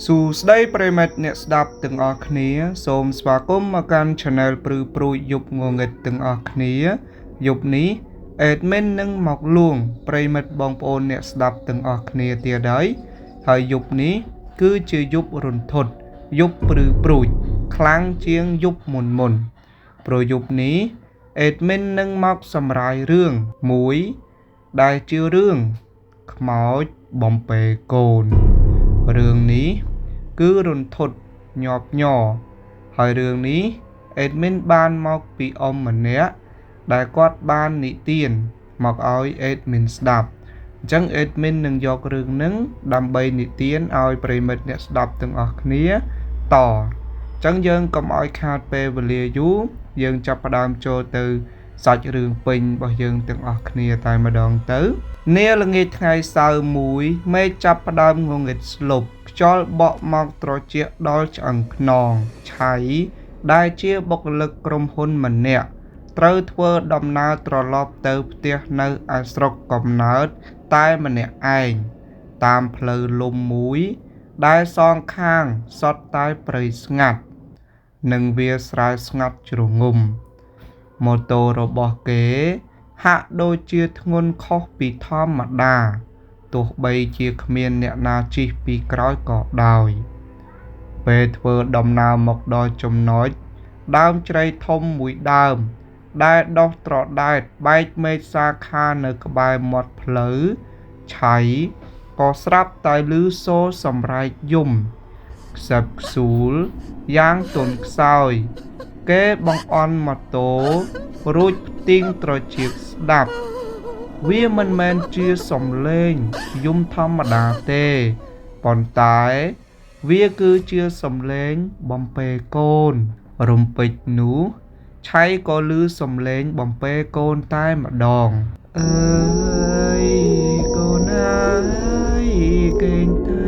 សួស្តីប្រិយមិត្តអ្នកស្ដាប់ទាំងអស់គ្នាសូមស្វាគមន៍មកកាន់ Channel ព្រឺព្រួចយប់ងងឹតទាំងអស់គ្នាយប់នេះ Admin នឹងមកលួងប្រិយមិត្តបងប្អូនអ្នកស្ដាប់ទាំងអស់គ្នាទៀតហើយហើយយប់នេះគឺជាយប់រន្ធត់យប់ព្រឺព្រួចខ្លាំងជាងយប់មុនមុនព្រោះយប់នេះ Admin នឹងមកសម្រាយរឿងមួយដែលជារឿងខ្មោចបំពេកូនរឿងនេះគឺរន្ធត់ញាប់ញ័រហើយរឿងនេះ Admin បានមកពីអ៊ំម្នាក់ដែលគាត់បាននិទានមកឲ្យ Admin ស្ដាប់អញ្ចឹង Admin នឹងយករឿងហ្នឹងដើម្បីនិទានឲ្យប្រិយមិត្តអ្នកស្ដាប់ទាំងអស់គ្នាតអញ្ចឹងយើងកុំឲ្យខាតពេលវេលាយូរយើងចាប់ផ្ដើមចូលទៅសាច់រឿងពេញរបស់យើងទាំងអស់គ្នាតែម្ដងទៅនាល្ងាចថ្ងៃសៅរ៍មួយមេឃចាប់ផ្ដើមងងឹតស្លុបខ្យល់បក់មកត្រជាក់ដល់ឆ្អឹងខ្នងឆៃដែលជាបុគ្គលិកក្រុមហ៊ុនម្នាក់ត្រូវធ្វើដំណើរត្រឡប់ទៅផ្ទះនៅឯស្រុកកំណើតតែម្នាក់ឯងតាមផ្លូវលំមួយដែលសងខាងសុទ្ធតែព្រៃស្ងាត់និងវាលស្រែស្ងាត់ជ្រងំម៉ូតូរបស់គេហាក់ដូចជាធ្ងន់ខុសពីធម្មតាទោះបីជាគ្មានអ្នកណាជិះពីក្រោយក៏ដោយពេលធ្វើដំណើរមកដល់ចំណុចដើមជ្រៃធំមួយដើមដែលដុះត្រដែតបែកមែកសាខានៅក្បែរមាត់ផ្លូវឆៃក៏ស្រាប់តែឮសូរសម្រែកយំខ្សឹបខ្សួលយ៉ាងទន់ខ្សោយគេបង្អន់ម៉ូតូរួចផ្ទៀងត្រចៀកស្ដាប់វាមិនមែនជាសំឡេងយំធម្មតាទេប៉ុន្តែវាគឺជាសំឡេងបំពេកូនរំពេចនោះឆៃក៏ឮសំឡេងបំពេកូនតែម្ដងអើយកូនអើយកេងទៅ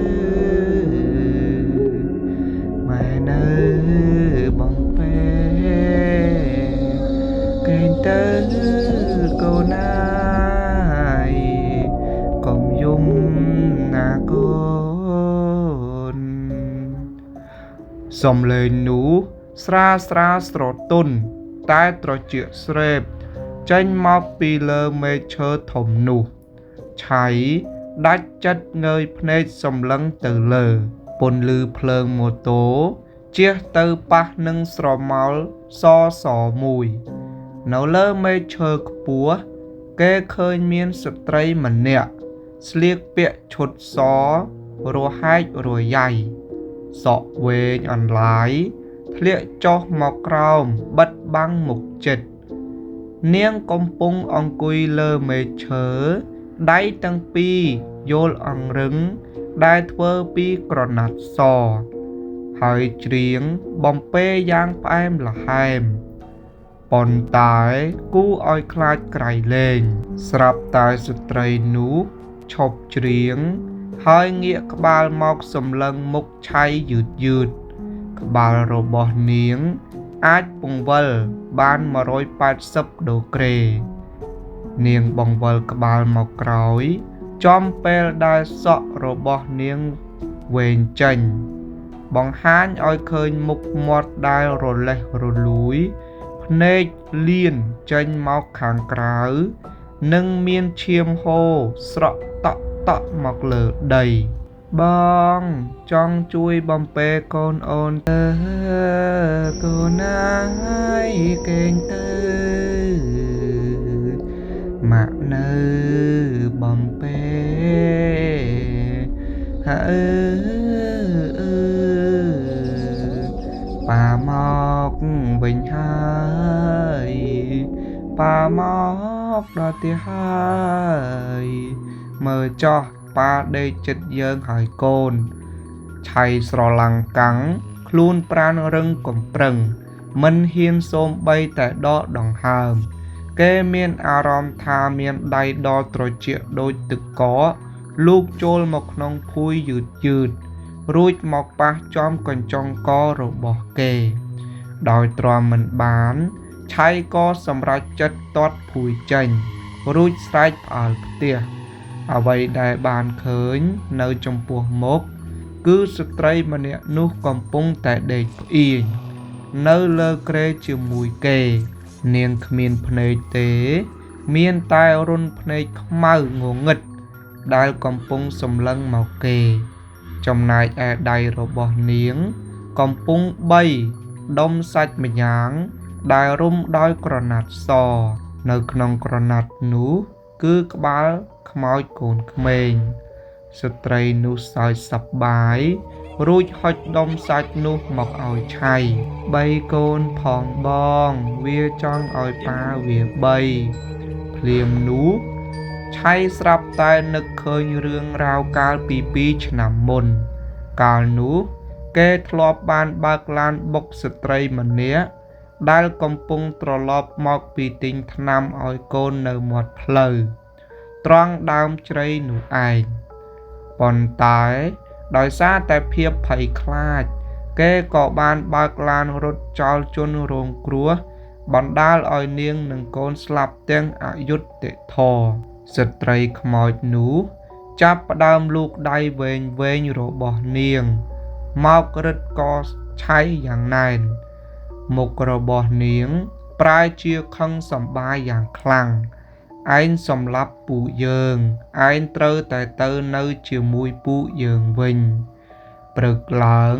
ម៉ែនៅបំពេកេងទៅកូនអើយកុំយំណាកូនសំឡេងនោះស្រាស្រាស្រទន់តែត្រចៀកស្រេបចេញមកពីលើមែកឈើធំនោះឆៃដាច់ចិត្តងើយភ្នែកសម្លឹងទៅលើពន្លឺភ្លើងម៉ូតូជះទៅប៉ះនឹងស្រមោលសសមួយនៅលើមែកឈើខ្ពស់គេឃើញមានស្ត្រីម្នាក់ស្លៀកពាក់ឈុតសរហែករយ៉ៃសក់វែងអន្លាយធ្លាក់ចុះមកក្រោមបិទបាំងមុខចិត្តនាងកំពុងអង្គុយលើមែកឈើដៃទាំងពីរយោលអង្រឹងដែលធ្វើពីក្រណាត់សហើយច្រៀងបំពេយ៉ាងផ្អែមល្ហែមប៉ុន្តែគួរឲ្យខ្លាចក្រៃលែងស្រាប់តែស្ត្រីនោះឈប់ច្រៀងហើយងាកក្បាលមកសម្លឹងមុខឆៃយឺតយឺតក្បាលរបស់នាងអាចពង្វិលបាន180ដឺក្រេនាងបង្វិលក្បាលមកក្រោយចំពេលដែលសក់របស់នាងវែងចេញបង្ហាញឲ្យឃើញមុខមាត់ដែលរលេះរលួយភ្នែកលៀនចេញមកខាងក្រៅនិងមានឈាមហូរស្រក់តក់តក់មកលើដីបងចង់ជួយបំពេកូនអូនទៅកូនអើយកេងទៅម៉ាក់នៅបំពេអើប៉ាមកវិញហើយប៉ាមកដល់ផ្ទះហើយមើលចោះប៉ាដេកចិត្តយើងហើយកូនឆៃស្រឡាំងកាំងខ្លួនប្រាណរឹងកំប្រឹងមិនហ៊ានសូម្បីតែដកដង្ហើមគេមានអារម្មណ៍ថាមានដៃដល់ត្រចៀកដូចទឹកកកលូកចូលមកក្នុងភួយយឺតយឺតរួចមកប៉ះចំកញ្ចុងករបស់គេដោយទ្រាំមិនបានឆៃក៏សម្រេចចិត្តទាត់ភួយចេញរួចស្រែកផ្អើលផ្ទះអ្វីដែលបានឃើញនៅចំពោះមុខ គឺស្ត្រីម្នាក់នោះកំពុងតែដេកផ្អៀងនៅលើគ្រែជាមួយគេ នាងគ្មានភ្នែកទេ មានតែរន្ធភ្នែកខ្មៅងងឹតដែលកំពុងសម្លឹងមកគេ ចំណែកឯដៃរបស់នាង កំពុងបីដុំសាច់ម្យ៉ាងដែលរុំដោយក្រណាត់ស នៅក្នុងក្រណាត់នោះគឺក្បាលខ្មោចកូនក្មេង ស្ត្រីនោះសើចសប្បាយ រួចហុចដុំសាច់នោះមកឲ្យឆៃ បីកូនផងបង វាចង់ឲ្យប៉ាវាបី ភ្លាមនោះឆៃស្រាប់តែនឹកឃើញរឿងរ៉ាវកាលពី2ឆ្នាំមុន កាលនោះគេធ្លាប់បានបើកឡានបុកស្ត្រីម្នាក់ដែលកំពុងត្រឡប់មកពីទិញថ្នាំឲ្យកូននៅមាត់ផ្លូវ ត្រង់ដើមជ្រៃនោះឯង ប៉ុន្តែដោយសារតែភាពភ័យខ្លាច គេក៏បានបើកឡានរត់ចោលជនរងគ្រោះបណ្ដាលឲ្យនាងនិងកូនស្លាប់ទាំងអយុត្តិធម៌ស្ត្រីខ្មោចនោះចាប់ផ្ដើមលូកដៃវែងៗរបស់នាង មករឹតកឆៃយ៉ាងណែន មុខរបស់នាងប្រែជាខឹងសម្បាយ៉ាងខ្លាំង ឯងសម្លាប់ពូយើង ឯងត្រូវតែទៅនៅជាមួយពូយើងវិញ ព្រឹកឡើង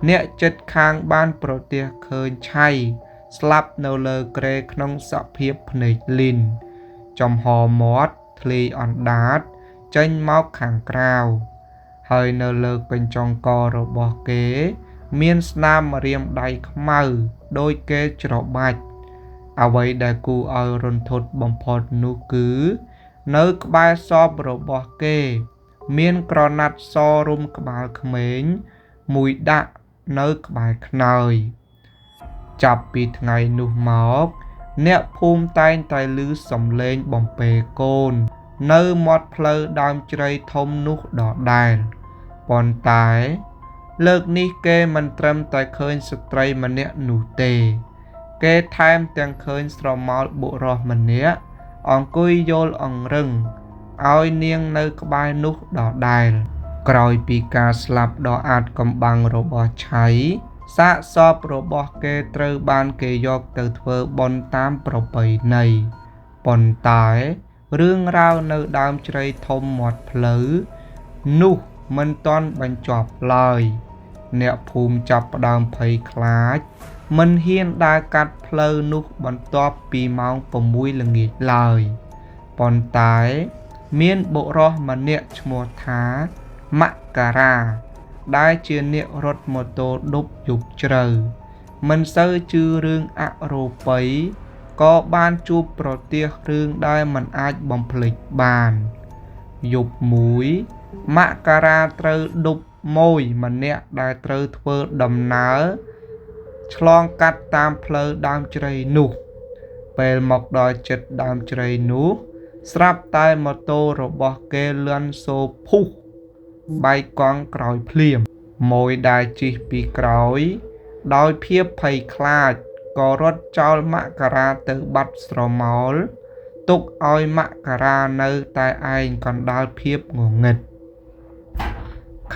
អ្នកចិត្តខាងបានប្រទះឃើញឆៃស្លាប់នៅលើគ្រែក្នុងសភាពភ្នែកលីន ចំហមាត់ធ្លាយអណ្ដាតចេញមកខាងក្រៅ ហើយនៅលើកញ្ចុងករបស់គេ មានស្នាមម្រាមដៃខ្មៅដូចគេច្របាច់ អ្វីដែលគួរឲ្យរន្ធត់បំផុតនោះគឺ នៅក្បែរសពរបស់គេ មានក្រណាត់សរុំក្បាលក្មេងមួយដាក់នៅក្បែរខ្នើយ ចាប់ពីថ្ងៃនោះមក អ្នកភូមិតែងតែឮសំឡេងបំពេកូន នៅមាត់ផ្លូវដើមជ្រៃធំនោះដដែល ប៉ុន្តែលើកនេះគេមិនត្រឹមតែឃើញស្ត្រីម្នាក់នោះទេ គេថែមទាំងឃើញស្រមោលបុរសម្នាក់អង្គុយយោលអង្រឹងឲ្យនាងនៅក្បែរនោះដដែល ក្រោយពីការស្លាប់ដ៏អាថ៌កំបាំងរបស់ឆៃ សាកសពរបស់គេត្រូវបានគេយកទៅធ្វើបុណ្យតាមប្រពៃណី ប៉ុន្តែរឿងរ៉ាវនៅដើមជ្រៃធំមាត់ផ្លូវនោះមិនទាន់បញ្ចប់ឡើយ អ្នកភូមិចាប់ផ្ដើមភ័យខ្លាច មិនហ៊ានដើរកាត់ផ្លូវនោះបន្ទាប់ពីម៉ោង6ល្ងាចឡើយ ប៉ុន្តែមានបុរសម្នាក់ឈ្មោះថាមករា ដែលជាអ្នករត់ម៉ូតូឌុបយប់ជ្រៅ មិនសូវជឿរឿងអរូបី ក៏បានជួបប្រទះរឿងដែលមិនអាចបំភ្លេចបាន យប់មួយមករាត្រូវឌុបម៉ួយម្នាក់ដែលត្រូវធ្វើដំណើរឆ្លងកាត់តាមផ្លូវដើមជ្រៃនោះ ពេលមកដល់ជិតដើមជ្រៃនោះ ស្រាប់តែម៉ូតូរបស់គេលឿនសូភុះបែកកង់ក្រោយភ្លាម ម៉ួយដែលជិះពីក្រោយ ដោយភាពភ័យខ្លាចក៏រត់ចោលមករាទៅបាត់ស្រមោល ទុកឲ្យមករានៅតែឯងកណ្ដាលភាពងងឹត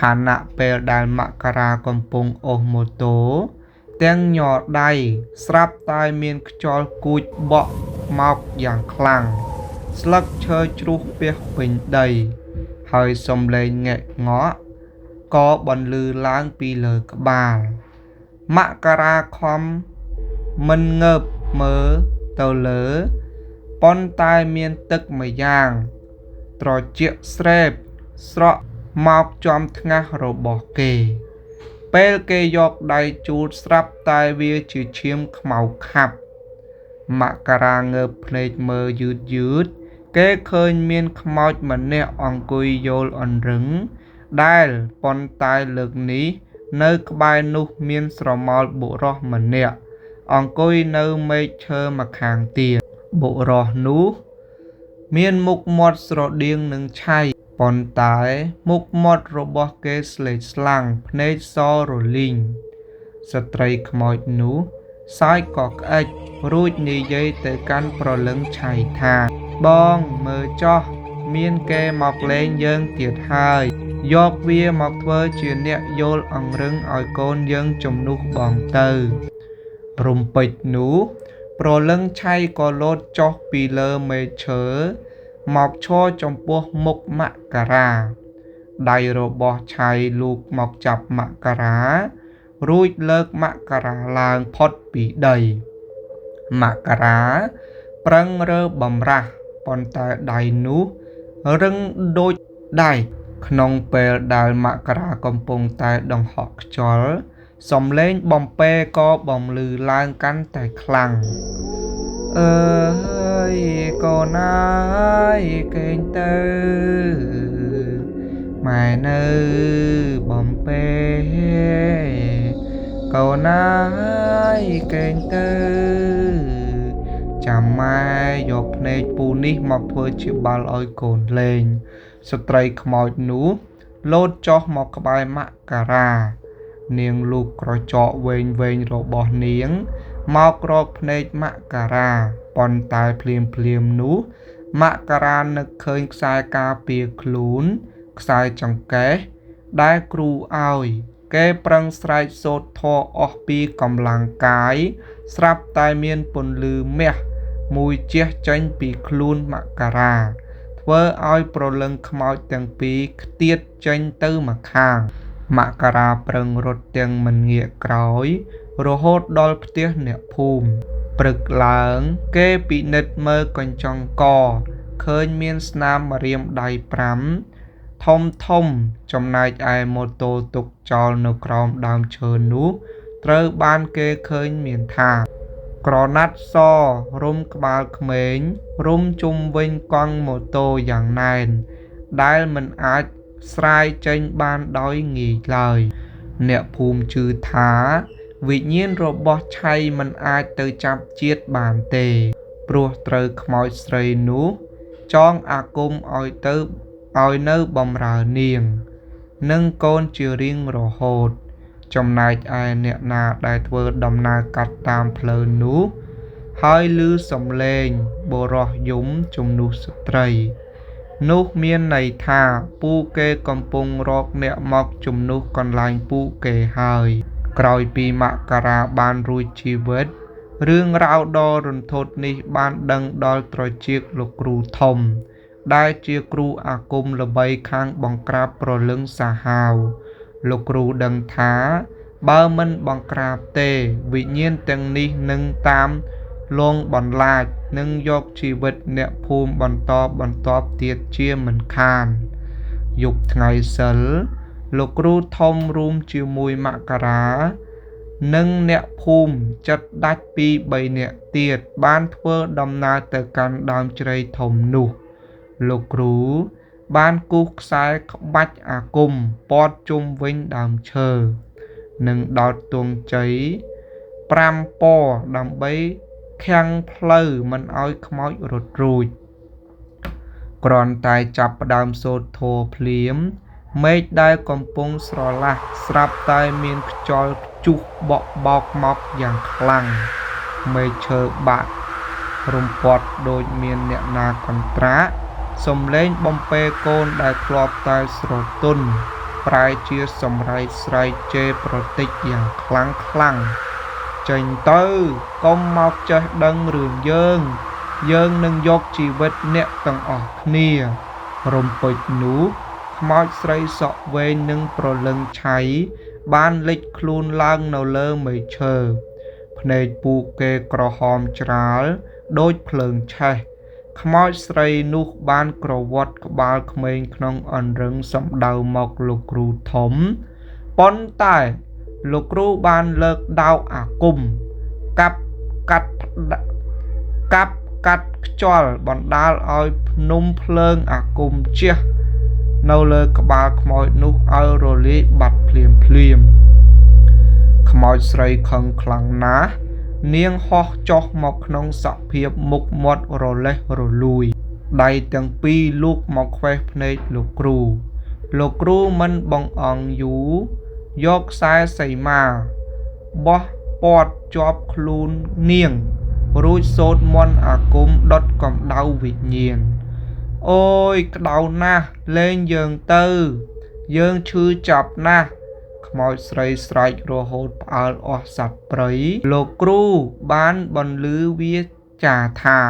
ខណៈពេលដែលមករាកំពុងអូសម៉ូតូទាំងញ័រដៃ ស្រាប់តែមានខ្យល់គួចបក់មកយ៉ាងខ្លាំង ស្លឹកឈើជ្រុះពាសពេញដី ហើយសំឡេងងែកងក់ក៏បន្លឺឡើងពីលើក្បាល មករាខំមិនងើបមើលទៅលើ ប៉ុន្តែមានទឹកម្យ៉ាងត្រជាក់ស្រេបស្រក់មកចំថ្ងាសរបស់គេ ពេលគេយកដៃជូតស្រាប់តែវាជាឈាមខ្មៅខាប់ មករាងើបភ្នែកមើលយឺតៗ គេឃើញមានខ្មោចម្នាក់អង្គុយយោលអង្រឹង ដែលប៉ុន្តែលើកនេះនៅក្បែរនោះមានស្រមោលបុរសម្នាក់អង្គុយនៅមែកឈើម្ខាងទៀត បុរសនោះមានមុខមាត់ស្រដៀងនឹងឆៃ ប៉ុន្តែមុខមាត់របស់គេស្លេកស្លាំងភ្នែកសរលីង ស្ត្រីខ្មោចនោះសើចក៏ក្អិច រួចនិយាយទៅកាន់ព្រលឹងឆៃថា បងមើលចោះ មានគេមកលេងយើងទៀតហើយយកវាមកធ្វើជាអ្នកយោលអង្រឹងឲ្យកូនយើងជំនួសបងទៅរំពេចនោះព្រលឹងឆៃក៏លោតចុះពីលើមែកឈើមកឈរចំពោះមុខមករាដៃរបស់ឆៃលូកមកចាប់មករារួចលើកមករាឡើងផុតពីដីមករាប្រឹងរើបំរាស់ប៉ុន្តែដៃនោះរឹងដូចដែកក្នុងពេលដែលមករាកំពុងតែដង្ហក់ខ្យល់សំឡេងបំពេក៏បំលឺឡើងកាន់តែខ្លាំងអើយកូនអើយកេងទៅម៉ែនៅបំពេកូនអើយកេងទៅចាំម៉ែយកភ្នែកពូនេះមកធ្វើជាបាល់ឲ្យកូនលេងស្ត្រីខ្មោចនោះលោតចុះមកក្បែរមករានាងលូកក្រចកវែងៗរបស់នាងមករកភ្នែកមករាប៉ុន្តែភ្លាមៗនោះមករានឹកឃើញខ្សែការពារខ្លួនខ្សែចង្កេះដែលគ្រូឲ្យគេប្រឹងស្រែកសូត្រធម៌អស់ពីកម្លាំងកាយស្រាប់តែមានពន្លឺមាសមួយជះចេញពីខ្លួនមករាធ្វើឲ្យព្រលឹងខ្មោចទាំងពីរខ្ទាតចេញទៅម្ខាងមករាប្រឹងរត់ទាំងមិនងាកក្រោយរហូតដល់ផ្ទះអ្នកភូមិព្រឹកឡើងគេពិនិត្យមើលកញ្ចង់កឃើញមានស្នាមម្រាមដៃ5ធំធំចំណែកឯម៉ូតូទុកចោលនៅក្រោមដើមឈើនោះត្រូវបានគេឃើញមានថាក្រណាត់សរុំក្បាលក្មេងរុំជុំវិញកង់ម៉ូតូយ៉ាងណែនដែលមិនអាចស្រាយចេញបានដោយងាយឡើយអ្នកភូមិជឿថាវិញ្ញាណរបស់ឆៃមិនអាចទៅចាប់ជាតិបានទេព្រោះត្រូវខ្មោចស្រីនោះចងអាគមឲ្យទៅឲ្យនៅបំរើនាងនិងកូនជារៀងរហូតចំណែកឯអ្នកណាដែលធ្វើដំណើរកាត់តាមផ្លូវនោះហើយឮសំឡេងបុរសយំជំនួសស្ត្រីនោះមានន័យថាពូគេកំពុងរកអ្នកមកជំនួសកន្លែងពូគេហើយក្រោយពីមករាបានរួចជីវិតរឿងរ៉ាវដ៏រន្ធត់នេះបានដឹងដល់ត្រចៀកលោកគ្រូធំដែលជាគ្រូអាគមល្បីខាងបង្ក្រាបព្រលឹងសាហាវលោកគ្រូដឹងថាបើមិនបង្ក្រាបទេវិញ្ញាណទាំងនេះនឹងតាមលងបន្លាចនិងយកជីវិតអ្នកភូមិបន្តបន្ទាប់ទៀតជាមិនខានយប់ថ្ងៃសិលលោកគ្រូធំរួមជាមួយមករានិងអ្នកភូមិចិត្តដាច់ពី3នាក់ទៀតបានធ្វើដំណើរទៅកាន់ដើមជ្រៃធំនោះលោកគ្រូបានគូសខ្សែក្បាច់អាគមព័ទ្ធជុំវិញដើមឈើនិងដោតទង់ជ័យ5ពណ៌ដើម្បីខាំងផ្លូវមិនឲ្យខ្មោចរត់រួចគ្រាន់តែចាប់ផ្ដើមសូត្រធម៌ភ្លាមមេឃដែលកំពុងស្រឡះស្រាប់តែមានខ្យល់ព្យុះបក់បោកមកយ៉ាងខ្លាំងមេឃឈើបាក់រំពាត់ដូចមានអ្នកណាកន្ត្រាក់សំឡេងបំពេកូនដែលធ្លាប់តែស្រទន់ប្រែជាសម្រែកស្រែកជេរប្រតិចយ៉ាងខ្លាំងខ្លាំងចេញទៅកុំមកចេះដឹងរឿងយើងយើងនឹងយកជីវិតអ្នកទាំងអស់គ្នារំពេចនោះខ្មោចស្រីសក់វែងនិងព្រលឹងឆៃបានលេចខ្លួនឡើងនៅលើមែកឈើភ្នែកពូគេក្រហមច្រាលដូចភ្លើងឆេះខ្មោចស្រីនោះបានក្រវាត់ក្បាលក្មេងក្នុងអង្រឹងសំដៅមកលោកគ្រូធំប៉ុន្តែលោកគ្រូបានលើកដាវអាគមកាប់កាត់កាប់កាត់ខ្យល់បណ្ដាលឲ្យភ្នំភ្លើងអាគមជះនៅលើក្បាលខ្មោចនោះឲ្យរលាយបាត់ភ្លាមភ្លាមខ្មោចស្រីខឹងខ្លាំងណាស់នាងហោះចុះមកក្នុងសភាពមុខមាត់រលេះរលួយដៃទាំងពីរលូកមកខ្វេះភ្នែកលោកគ្រូលោកគ្រូមិនបង្អង់យូរយកខ្សែសីមាបោះព័ទ្ធជាប់ខ្លួននាងរួចសូត្រមន្តអាគមដុតកម្ដៅវិញ្ញាណ អូយក្តៅណាស់ លែងយើងទៅ យើងឈឺចាប់ណាស់ ខ្មោចស្រីស្រែករហូតផ្អើលអស់សត្វព្រៃ។ លោកគ្រូបានបន្លឺវាចាថា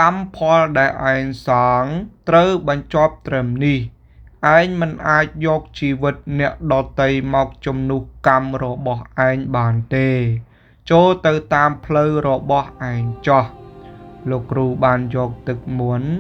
កម្មផលដែលឯងសងត្រូវបញ្ចប់ត្រឹមនេះ ឯងមិនអាចយកជីវិតអ្នកដទៃមកជំនួសកម្មរបស់ឯងបានទេ ចូលទៅតាមផ្លូវរបស់ឯងចោះ។ លោកគ្រូបានយកទឹកមន្ត